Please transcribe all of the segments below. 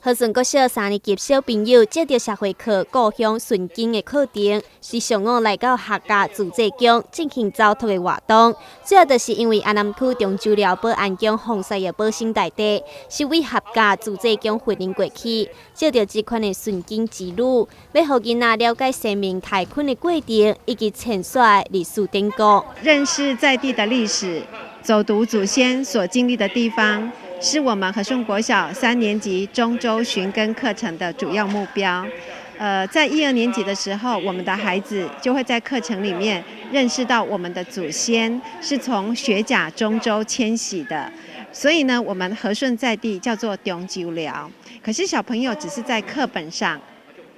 和順國小三年級小朋友藉著社會課故鄉順景的課程，是上午來到客家自治宮進行走讀的活動。主要就是因為安南區中州寮保安宮防災的保生大帝是為客家自治宮惠靈過去，藉著這款的順景之旅，欲予囡仔了解先民開墾的過程以及遷徙的歷史典故。認識在地的歷史，走讀祖先所經歷的地方，是我們和順國小三年級中州尋根課程的主要目標。在一二年級的時候，我們的孩子就會在課程裡面認識到我們的祖先是從學甲中州遷徙的，所以呢，我們和順在地叫做中州寮。可是小朋友只是在課本上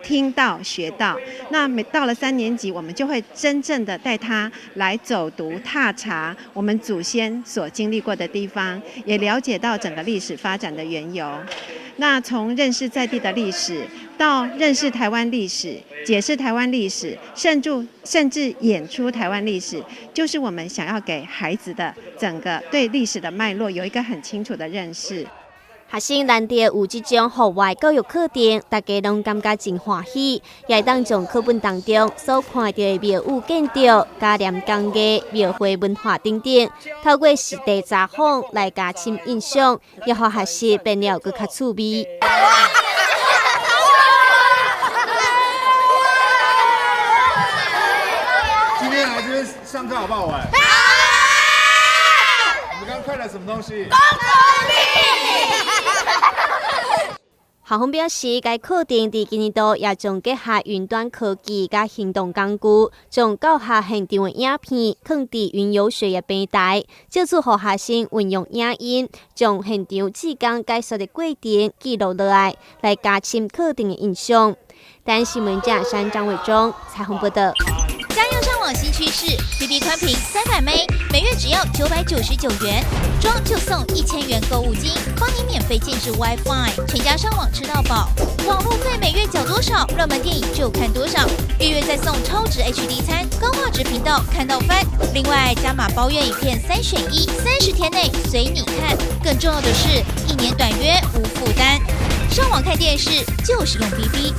聽到學到，那每到了三年級，我們就會真正的帶他來走讀踏查我們祖先所經歷過的地方，也了解到整個歷史發展的緣由。那從認識在地的歷史，到認識台灣歷史、解釋台灣歷史，甚至演出台灣歷史，就是我們想要給孩子的整個對歷史的脈絡有一個很清楚的認識。學生難得有這種戶外教育課程，大家攏感覺真歡喜，也會當將課本當中所看到的廟宇建築、嘉蓮工藝、廟會文化等等，透過實地查訪來加深印象，也予學習變了閣較趣味。今天來這邊上課好不好玩？好。你們剛剛看了什麼東西？校方表示，該課程佇今年度也將結合雲端科技佮行動工具，將教學現場的影片放佇雲遊學的平台，藉此予學生運用影音，將現場志工解說的過程記錄落來，來加深課程的印象。台視新聞記者張偉忠採訪報道。家用上網新趨勢，BB 寬頻300 M，每月只要999元，裝就送1000元購物金，幫你免費建置 WiFi，全家上網吃到飽，網路費每月繳多少，熱門電影就看多少，月月再送超值 HD 餐，高畫質頻道看到翻。另外加碼包月影片三選一，30天內隨你看。更重要的是，一年短約無負擔，上網看電視就是用 BB。